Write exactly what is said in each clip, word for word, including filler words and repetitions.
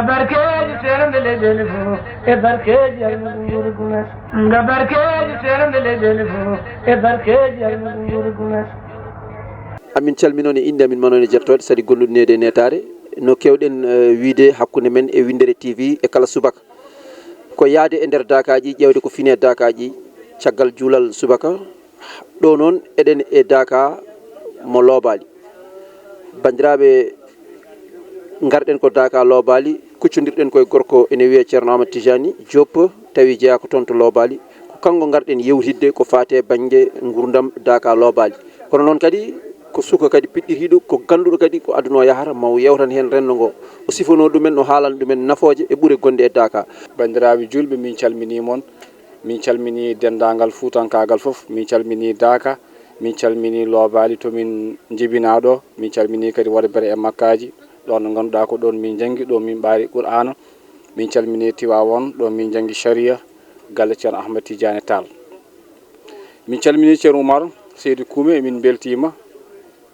Barkeeji sernde leyɗeele fof e barkeeji almuɓe nguurgu mes. Nga barkeeji sernde leyɗeele fof e barkeeji almuɓe nguurgu mes. Amin calminoon e innde amin manoon e jettooɗe saɗi gondude neede e neetaare. No keewɗen eh, wiide hakkunde men e winndere T V e kala subaka, ko yahde e nder daakaaji, ƴeewde ko fine daakaaji caggal juulal subaka. Ɗo noon eɗen e daaka mo Loobaali. Banndiraaɓe, ngarɗen ko daaka Loobaali, kuccondirɗen koye gorko ene wiyee Ceerno Amadou Tijani Diop, tawi jeyaa ko toon to Loobaali. Ko kanko ngarɗen yewtidde ko faati e bannge nguurndam daaka Loobaali. Kono noon kadi ko suka kadi piɗɗitiiɗo, ko gannduɗo kadi ko aduna o yahata, ma o yewtan heen renndo ngo. O sifanoo ɗumen, o haalana ɗumen nafooje e ɓure gonɗe e daaka. Banndiraaɓe juulɓe, min calminii mon. Min calminii denndaangal fuutankaagal fof. Min calminii daaka. Min calminii Loobaali to min njibinaa ɗo. Min calminii kadi Worbere e Makkaaji, ɗoon ɗo ngannduɗaa ko ɗoon min njanngi, ɗo min ɓaari Qur'aana. Min calminii Tiwaawoon, ɗo min njanngi Cariya, galle Ceerno Ahmed Tidiane Tall. Min calminii Ceerno Umar Seydi Kuume, min mbeltiima.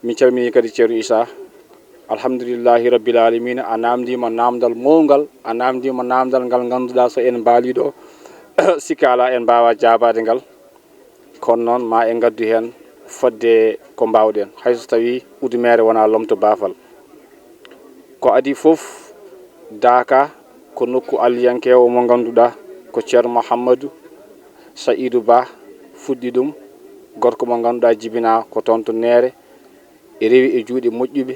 Min calminii kadi Ceerno Issa. Alhamdulillahi Rabbil Alamina, a naamndiima naamndal mawngal, a naamndiima naamndal ngal ngannduɗaa so en mbaalii ɗo, sikka alaa en mbaawaa jaabaade ngal. Kono noon ma en ngaddu heen fodde ko mbaawɗen, hay so tawii udumeere wonaa lomto baafal. Ko adii fof, daaka ko nokku alliyankeewo mo ngannduɗaa ko Ceerno Mouhamadou Saïdou Ba fuɗɗi ɗum, gorko mo ngannduɗaa jibinaa ko toon to Neere, rewi e juuɗe moƴƴuɓe,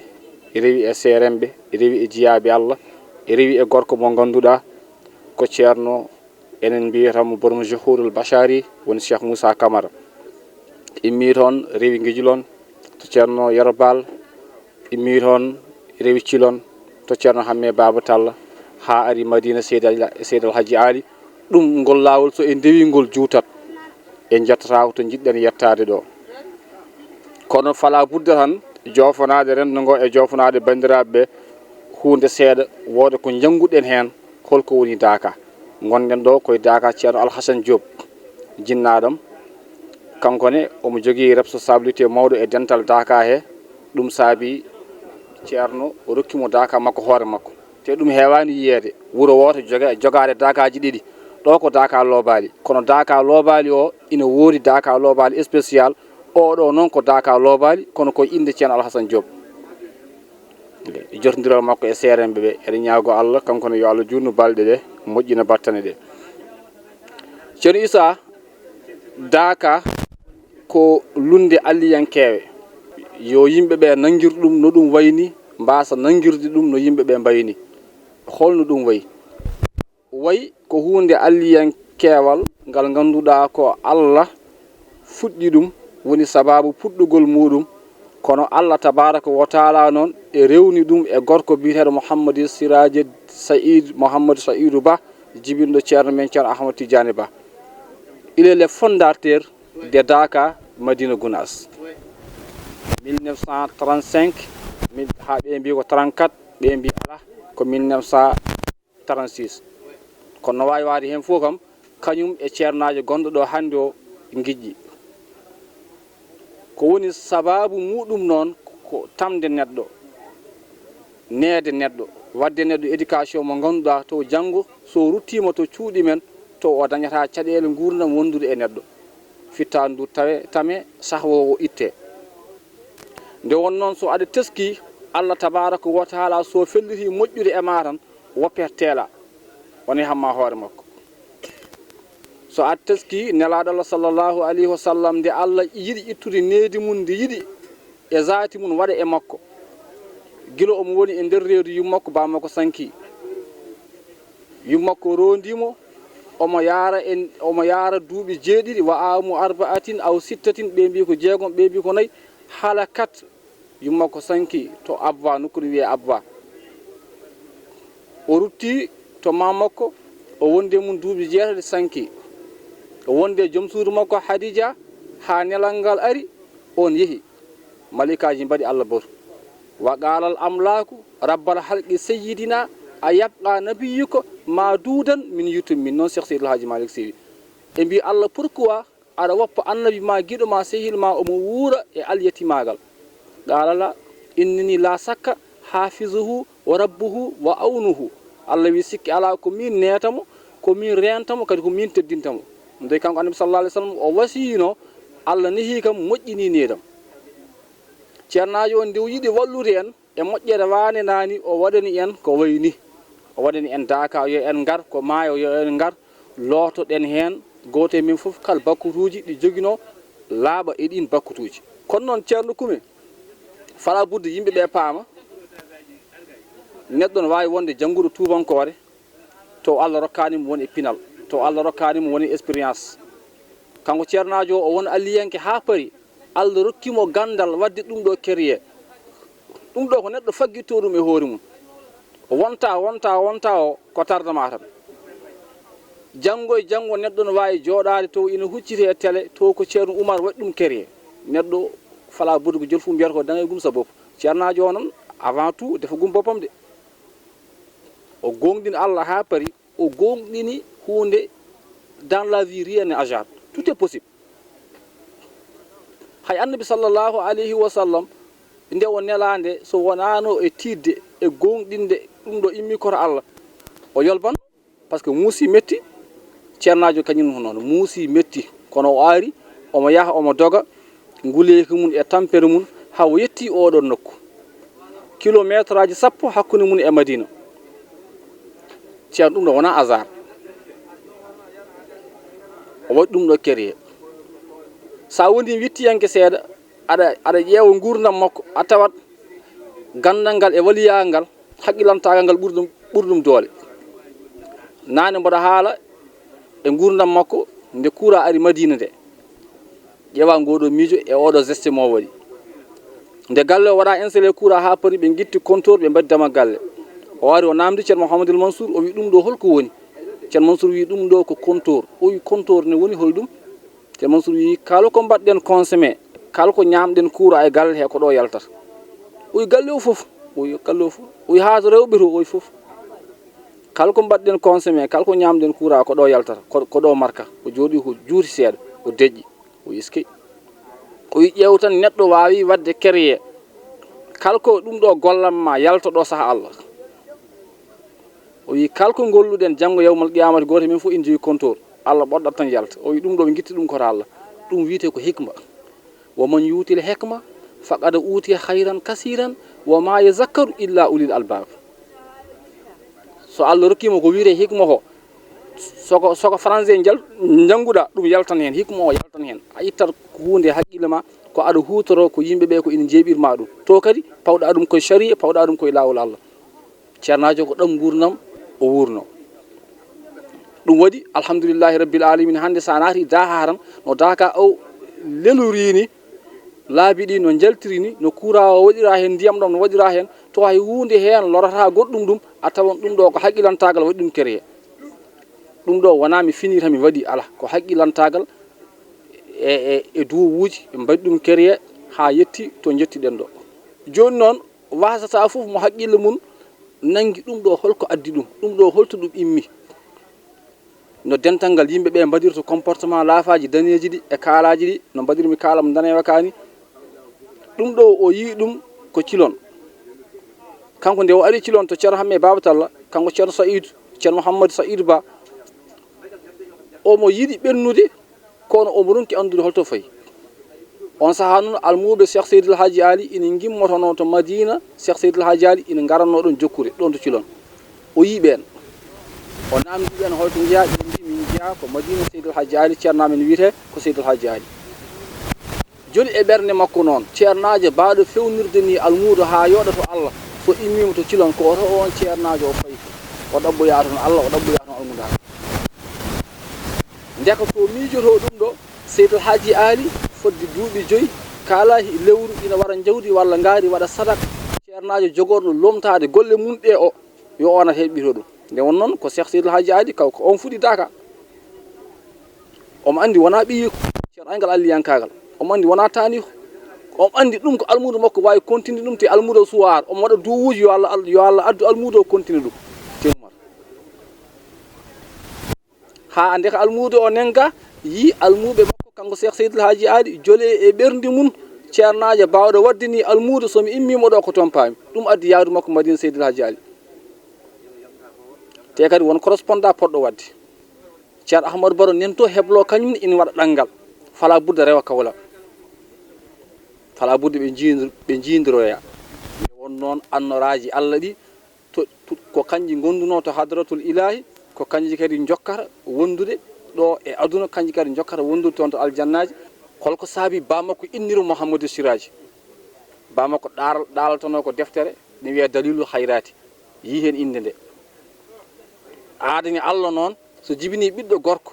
rewi e seeremɓe, rewi e jiyaaɓe Allah, rewi e gorko mo ngannduɗaa ko Ceerno, enen mbiyata mo borom Juhurul Bachari, woni Cheikh Moussa Camara. Immii toon rewi Ngijilon to Ceerno Yero Baal, immii toon rewi Cilon to Ceerno Hamme Baaba Talla, haa ari Madina Seydi Al-, Seydi Alhaji Ali. Ɗum ngol laawol so en ndewii ngol juutat, en njettataa ko to njiɗɗen yettaade ɗo. Kono fala budda tan joofanaade renndo ngo e joofanaade banndiraaɓe ɓe huunde seeɗa, wooda ko njannguɗen heen, holko woni daaka. Ngonɗen ɗo koye daaka Ceerno Alhasan Diop, jinnaaɗam. Kanko ne omo jogii responsabilité mawɗo e dental daaka he, ɗum saabi Ceerno o rokki mo daaka makko hoore makko. Te ɗum heewaani yiyeede, wuro wooto joga-, jogaade daakaaji ɗiɗi. Ɗo ko daaka Loobaali, kono daaka Loobaali o ina woodi daaka Loobaali spécial. Oɗo noon ko daaka Loobaali, kono ko innde Ceerno Alhasan Diop. Jotondiral makko e seeremɓe ɓe, eɗen ñaago Allah, kanko ne yo Allah juutnu balɗe ɗe, moƴƴina battane ɗe. Ceerno Issa, daaka ko lunnde alliyankeewe. Yo yimɓe ɓe nanngir ɗum no ɗum wayni, mbaasa nanngirde ɗum no yimɓe ɓe mbayni. Holno ɗum wayi? Wayi ko huunde alliyankeewal ngal ngannduɗaa ko Allah fuɗɗi ɗum, woni sabaabu puɗɗugol muuɗum. Kono Allah tabaaraka wa taala noon e rewni ɗum e gorko biyeteeɗo Mouhamadou Siraje Saïd, Mouhamadou Saïdou Ba, jibinɗo ceerno men Ceerno Ahmad Tidiane Ba. Il est le fondateur de Daaka Madina Gounass. Mille neuf cent trente-cinq, min, haa ɓe mbi ko trente-quatre, ɓe mbi alaa, ko mille neuf cent trente-six. Kono no waawi waade heen fof kam, kañum e ceernaajo gonɗo ɗo hannde o ngiƴƴi. Ko woni sabaabu muɗum noon ko tamde neɗɗo, neede neɗɗo, waɗde neɗɗo éducation mo ngannduɗaa to janngo, so ruttiima to cuuɗi men, to o dañata caɗeele nguurndam wondude e neɗɗo. Fittaandu ndu tawe, tame, sahwo o itte. Nde won noon, so aɗa teskii, Allah tabaaraka wa taala so felliti moƴƴude e maa tan, woppete teela, woni hamma hoore makko. So a teskii Nelaaɗo Allah sallallahu alayhi wa sallam, nde Allah yiɗi ittude needi mum, nde yiɗi e zaati mum waɗa e makko, gila omo woni e nder reedu yummakko, baa makko sanki. Yummakko roondii mo, omo yaara en, omo yaara duuɓi jeeɗiɗi, wa amu arba'atin aw sittatin, ɓe mbi ko jeegom, ɓe mbi ko nayi, halakat. Yummakko sanki to Abba, nokku no wiyee Abba. O rutti to maa makko, o wondi e mum duuɓi jeetati, sanki. O wondi e joom suudu makko Hadija haa nelal ngal ari, oon yehi. Malaykaaji mbaɗi Allah batu. Wa qaalal amlaaku rabbal halqi sayyidina a yabqa nabiyyuka ma duudan min yutum min, noon Cheikh Seydil Hadji Malick Sy wi. Ɓe mbi Allah, pourquoi aɗa woppa annabi ma, giɗo ma, sehil ma, omo wuura e alyatimaagal? Qaala la, innani la sakka hafizuhu wa rabbuhu wa awnuhu. Allah wi sikki alaa ko min neeta mo, ko min reenta mo, kadi ko min teddinta mo. Ɗum tawi kanko Annabi sallallahu alaihi wasallam o wasiyino, Allah nehi kam, moƴƴini needam. Ceernaajo on nde o yiɗi wallude en e moƴƴere waane naani, o waɗani en ko wayi ni. O waɗani en daaka, yo en ngar, ko maayo, yo en ngar, lootoɗen heen, gooto e min fof kala bakkutuuji ɗi joginoo laaɓa e ɗiin bakkutuuji. Kono noon, Ceerno Kume, fala budde yimɓe ɓe paama, neɗɗo no waawi wonde jannguɗo tuubankoore, to Allah rokkaani mo woni e pinal, to Allah rokkaani mo woni expérience. Kanko ceernaajo o, o won alliyanke haa pari, Allah rokki mo ganndal waɗde ɗum ɗo créé. Ɗum ɗo ko neɗɗo faggitto ɗum e hoore mum. Wonta, wonta, wonta o ko tardement tan. Janngo e janngo neɗɗo no waawi jooɗaade to ina hucciti e télé, to ko Ceerno Umar waɗi ɗum créé. Neɗɗo fala budde ko jol fof mbiyata ko daŋay gum sa bopp. Ceernaajo o noon, avant tout, defa gum boppam de. O gooŋɗini Allah haa pari, o gooŋɗini huunde, dans la vie, rien n'est hasard. Tout est possible. Hay Annabi sallallahu alayhi wa sallam, nde o nelaande, so wonaano e tiiɗde, e gooŋɗinde ɗum ɗo immi koto Allah, o yolban, parce que muusi metti, ceernaajo kañum noon, muusi metti, kono o ari, omo yaha, omo doga, nguleeki mum e tampere mum, haa o yetti oɗon nokku. Kilometraaji sappo hakkunde mum e Madina. Ceerno, ɗum ɗo wonaa hasard. O waɗi ɗum ɗo créé. So a woni wittiyanke seeɗa, aɗa, aɗa ƴeewa nguurndam makko, a tawat ganndal ngal e waliyaagal ngal, haqqilantaagal ngal ɓuri ɗum, ɓuri ɗum doole. Naane mboɗo haala e nguurndam makko nde kuuraa ari Madina nde. Ƴeewa ngoo ɗoo miijo e oo ɗoo geste mo o waɗi. Nde galle o waɗa installé kuuraa haa pari, ɓe ngitti compteur, ɓe mbaɗi dama galle. O ari o naamndi Ceerno Mouhamadoul Mansour, o wi ɗum ɗo holko woni? Ceerno Mansour wi ɗum ɗo ko compteur. O wi compteur ne woni hol ɗum? Ceerno Mansour wi kala ko mbaɗɗen consommé, kala ko ñaamɗen kuuraa e galle he ko ɗo yaltata. O wi galle o fof, o wi galle o fof, o wi haa to rewɓe to, o wi fof. Kala ko mbaɗɗen consommé, kala ko ñaamɗen kuuraa ko ɗo yaltata, ko, ko ɗo marka. O jooɗi ko juuti seeɗa, o deƴƴi. O eskey. O wi ƴeew tan neɗɗo waawi waɗde créé. Kala ko ɗum ɗo gollam ma yalta ɗo saha Allah. O wi kala ko ngolluɗen janngo yawmal qiyamati gooto men fof ina jogi compteur. Allah ɓoɗɗat tan yalta. O wi ɗum ɗo ɓe ngitti ɗum koto Allah. Ɗum wiyetee ko hikma. Wa man yuutil hikma faqad uutiya khayran kasiran wa ma yazakkaru illa ulil albab. So Allah rokkiima ko wiyetee hikma ko, soko, soko français njal-, njannguɗaa, ɗum yaltan heen, hikma o yaltan heen. A ittat ko huunde e haqqille ma, ko aɗa huutoro ko yimɓe ɓe ko ina njeeɓir ma ɗum. To kadi, pawɗaa ɗum koye sariya, pawɗaa ɗum koye laawol Allah. Ceernaajo ko ɗam nguurndam o wuurno. Ɗum waɗi, alhamdulillahi rabbil alamin, hannde so a naati daaha tan, no daaka o lelorii ni, laabi ɗi no njaltiri ni, no kuuraa o waɗiraa heen, ndiyam ɗam no waɗiraa heen, to hay huunde heen lorata goɗɗum ɗum, a tawan ɗum ɗo ko haqqilantaagal waɗi ɗum créé. Ɗum ɗo wonaa mi finii tan mi waɗi, alaa, ko haqqilantaagal e, e, e duwowuuji ɓe mbaɗi ɗum créé haa yetti to njettiɗen ɗo. Jooni noon, waasata fof mo haqqille mum nanngi ɗum ɗo, holko addi ɗum, ɗum ɗo holto ɗum immi. No dental ngal yimɓe ɓe mbaɗirta comportement, laafaaji daneeji ɗi e kaalaaji ɗi, no mbaɗirmi kaala mo daneewa ka ni. Ɗum ɗo o yii ɗum ko Cilon. Kanko nde o ari Cilon to Ceerno Hamme Baaba Talla, kanko Ceerno Saïd, Ceerno Mouhamadou Saïd Ba, omo yiɗi ɓennude, kono omo ronki anndude holto fayi. On sahaa noon, almuuɓe Cheikh Seydil Hadji Ali ina ngimmotonoo to Madina, Cheikh Seydil Hadji Ali ina ngaratnoo ɗoon Jokkure, ɗoon to Cilon. O yii ɓeen. O naamndii ɓeen, holto njeyaa? Ɓe mbii, min njeyaa ko Madina Seydil Hadji Ali, ceernaa men wiyetee ko Seydil Hadji Ali. Joli e ɓernde makko noon, ceernaajo baawɗo fewnirde ni almuudo haa yooɗa to Allah, so immiima to Cilon, ko oto oon ceernaajo o fayi, o ɗabboyaa toon Allah, o ɗabboyaa toon almuudo haa. Ndeka ko miijotoo ɗum ɗo, Seydil Hadji Ali, fodde duuɓi joyi, kala lewru ina wara njawdi walla ngaari waɗa sadaka, ceernaajo jogorɗo lomtaade golle mum ɗe o, yo oon at heɓɓitoo ɗum. Nde won noon ko Cheikh Seydil Hadji Ali, kaw ko oon fuɗi daaka. Omo anndi wonaa ɓiyiiko, ceerno ayngal alliyankaagal. Omo anndi wonaa taaniiko. Omo anndi ɗum ko almuudo makko waawi continue ɗum, te almuudo suwaar. Omo waɗa duwuuji yo Allah, yo Allah addu almuudo o continue ɗum. Ceerno Umar. Haa ndeka almuudo o nennga, yii almuuɓe makko, kanko Cheikh Seydil Hadji Ali, jole e ɓerndi mum, ceernaajo baawɗo waɗde ni almuudo, so mi immiima ɗo ko tompaami. Ɗum addi yahdu makko Madina Seydil Hadji Ali. Te kadi won correspondant poɗɗo waɗde. Ceerno Ahmadou Baro nen to heblo kañum ne ina waɗa ɗanngal. Fala budda rewa Kawla. Fala budda ɓe jiindir-, ɓe jiindiroya. Nde won noon annoraaji Allah ɗi, to, to, ko kanji ngonduno to hadratul ilahi, ko kanji kadi jokkata wondude ɗo e aduna, kanji kadi jokkata wondude toon to aljannaji. Holko saabi ba makko inniro Mouhamadou Siraji? Ba makko ɗaal-, ɗaaltano ko deftere, ne wiya Dalilul Hayrati. Yi heen innde nde. Aadani Allah noon, so jibini ɓiɗɗo gorko,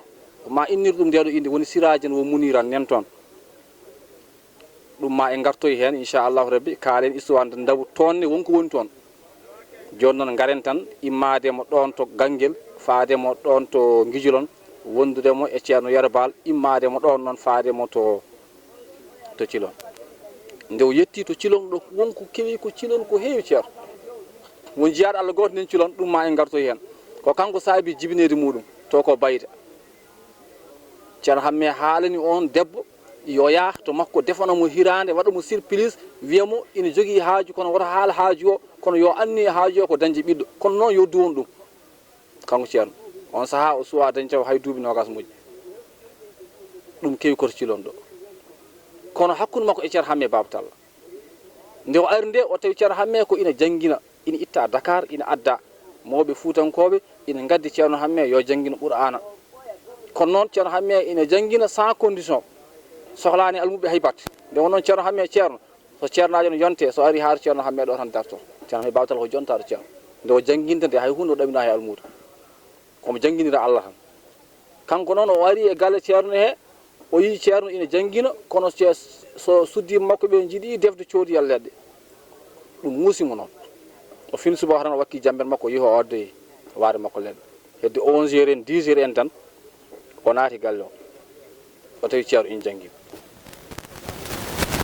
ma innir ɗum nde ɗo innde, woni Sirajan wo Muniran nen toon. Ɗum ma en ngartoy heen, inchallahu rabbi, kaalen histoire nde ndawu toon ne wonko woni toon. Jooni noon ngaren tan, immaade mo ɗoon to Ganngel, faade mo ɗoon to Ngijulon, wondude mo e Ceerno Yero Baal, immaade mo ɗoon noon, faade mo to, to Cilon. Nde o yetti to Cilon ɗo, wonko kewi ko Cilon ko heewi, Ceerno. Won jiyaaɗo Allah gooto nen Cilon, ɗum ma en ngartoy heen. Ko kanko saabi jibineede muɗum, to ko Bayda. Ceerno Hamme haalani oon debbo, yo yah to makko, defana mo hiraande, waɗa mo surprise, wiya mo ina jogii haaju, kono wota haal haaju o, kono yo anniya haaju o ko dañde ɓiɗɗo. Kono noon yo duwon ɗum. Kanko Ceerno. On sahaa o suwaa dañde taw hay duuɓi noogaas moƴƴi. Ɗum kewi ko to Cilon ɗo. Kono hakkunde makko e Ceerno Hamme Baaba Talla. Nde o ari nde, o tawi Ceerno Hamme ko ina janngina, ina itta Dakar, ina adda mawɓe Fuutankooɓe, ina ngaddi Ceerno Hamme yo janngin Qur'aana. Kono noon Ceerno Hamme ina janngina sans condition, sohlaani almuɓɓe hay batte. Nde wonnoon Ceerno Hamme Ceerno, so ceernaajo no yonte, so ari haa Ceerno Hamme ɗo tan darto. Ceerno Hamme Baaba Talla ko jontaaɗo Ceerno. Nde o jannginte nde hay huunde o ɗaminaa he almuudo. Komo jannginira Allah tan. Kanko noon o ari e galle Ceerno he, o yii Ceerno ina janngina, kono ce-, so suddiiɓe makko ɓe njiɗi defde coodiyal leɗɗe. Ɗum muusi mo noon. O fini subaka tan o wakki jammbere makko, o yehi o addoyi waade makko leɗɗe. Hedde onze heures en, dix heures en tan, o naati galle o. O tawi Ceerno ina janngina.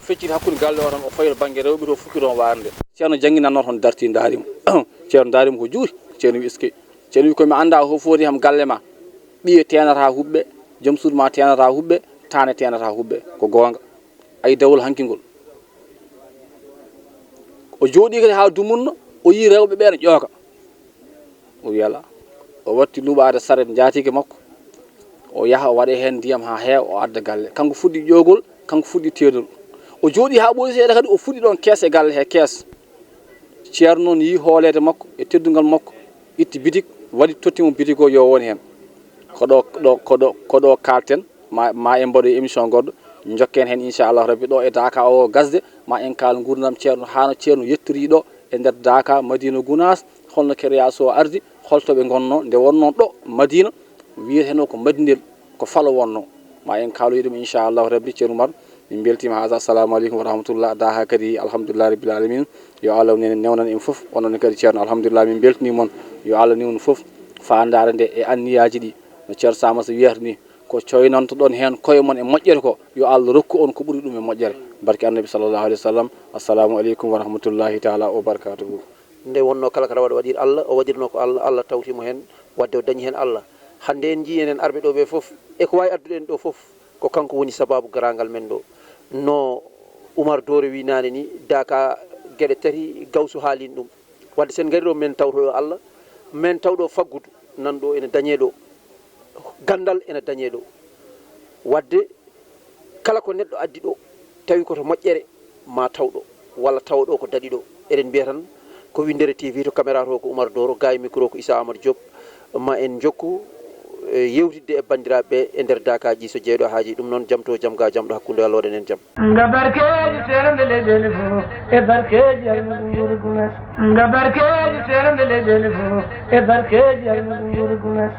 Fecciti hakkunde galle o tan, o fawi to bannge rewɓe to, fuɗɗi toon waare nde. Ceerno jannginannoo toon, darti ndaari mo. Ceerno ndaari mo ko juuri. Ceerno wi: "Eskey." Ceerno wi: "Ko mi anndaa, o fof footi kam galle ma. Ɓiye teenata huɓɓe, joom suudu ma teenata huɓɓe, taane teenata huɓɓe." Ko goonga. Ayi dawol hanki ngol. O jooɗii kadi haa dumunna, o yii rewɓe ɓee no ƴooka. O wi: "Alaa." O watti luɓaade saret njaatigi makko. O yaha, o waɗa heen ndiyam haa heewa, o adda galle. Kanko fuɗɗi ƴoogol, kanko fuɗɗi teedol. O jooɗii haa ɓooyi seeɗa kadi, o fuɗɗi ɗoon kees e galle he, kees. Ceerno noon yii hooleede makko e teddungal makko, itti bitik, waɗi, totti mo bitik o yo won heen. Ko ɗo, ko ɗo, ko ɗo, ko ɗo kaalten, ma, ma en mbaɗoy émission goɗɗo, njokken heen inchallahu rabbi ɗo e Daaka o gasde, ma en kaal nguurndam Ceerno, haa no Ceerno yettori ɗo e nder Daaka, Madina Gunaas, holno création o ardi, holto ɓe ngonnoo, nde wonnoo ɗo Madina, wiyeteno ko Madinel, ko falo wonnoo. Ma en kaaloyi ɗum inchallahu rabbi, Ceerno Umar. Min mbeltiima haala. Assalamu aleykum wa rahmatullah. Daaka kadi, alhamdulillah rabbil alamin. Yo Allah ne-, newnan en fof. Onon kadi, Ceerno, alhamdulillah, min mbeltanii mon. Yo Allah newnu fof faandaare nde e anniyaaji ɗi. No Ceerno Samassa wiyata ni, ko coynantoɗon heen koye mon e moƴƴere ko, yo Allah rokku on ko ɓuri ɗum e moƴƴere. Barke Annabi sallallahu alayhi wa sallam. Assalamu aleykum wa rahmatullahi taala wa barakatuhu. Nde wonnoo kala ko waɗa waɗir Allah, o waɗirnoo ko Allah, Allah tawti mo heen, wadde o dañi heen Allah. Hannde en njiyii enen arɓe ɗo ɓe fof, e ko waawi addude en ɗo fof, ko kanko woni sabaabu garaangal men ɗo. No Umar Doore wi naane ni, Daaka geɗe tati, Gawsu haalin ɗum. Wadde sen ngari ɗo, men tawto ɗo Allah, men taw ɗo faggudu, nan ɗo ene dañee ɗo, ganndal ene dañee ɗo. Wadde kala ko neɗɗo addi ɗo, tawi ko to moƴƴere, ma taw ɗo, walla tawa ɗo ko daɗi ɗo. Eɗen mbiya tan ko Winndere T V, to caméra to ko Umar Dooro, ga e micro ko Issa Amadou Diop. Ma en njokku, e, yewtidde e banndiraaɓe ɓe e nder Daakaaji so jeeyɗo haaji. Ɗum noon, jam to jam ga, jam ɗo hakkunde, Allah waɗan en jam. Nga barkeeji sernde leyɗeele fof, e barkeeji almuɓe nguuru Gunaas. Nga barkeeji sernde leyɗeele fof, e barkeeji almuɓe nguuru Gunaas.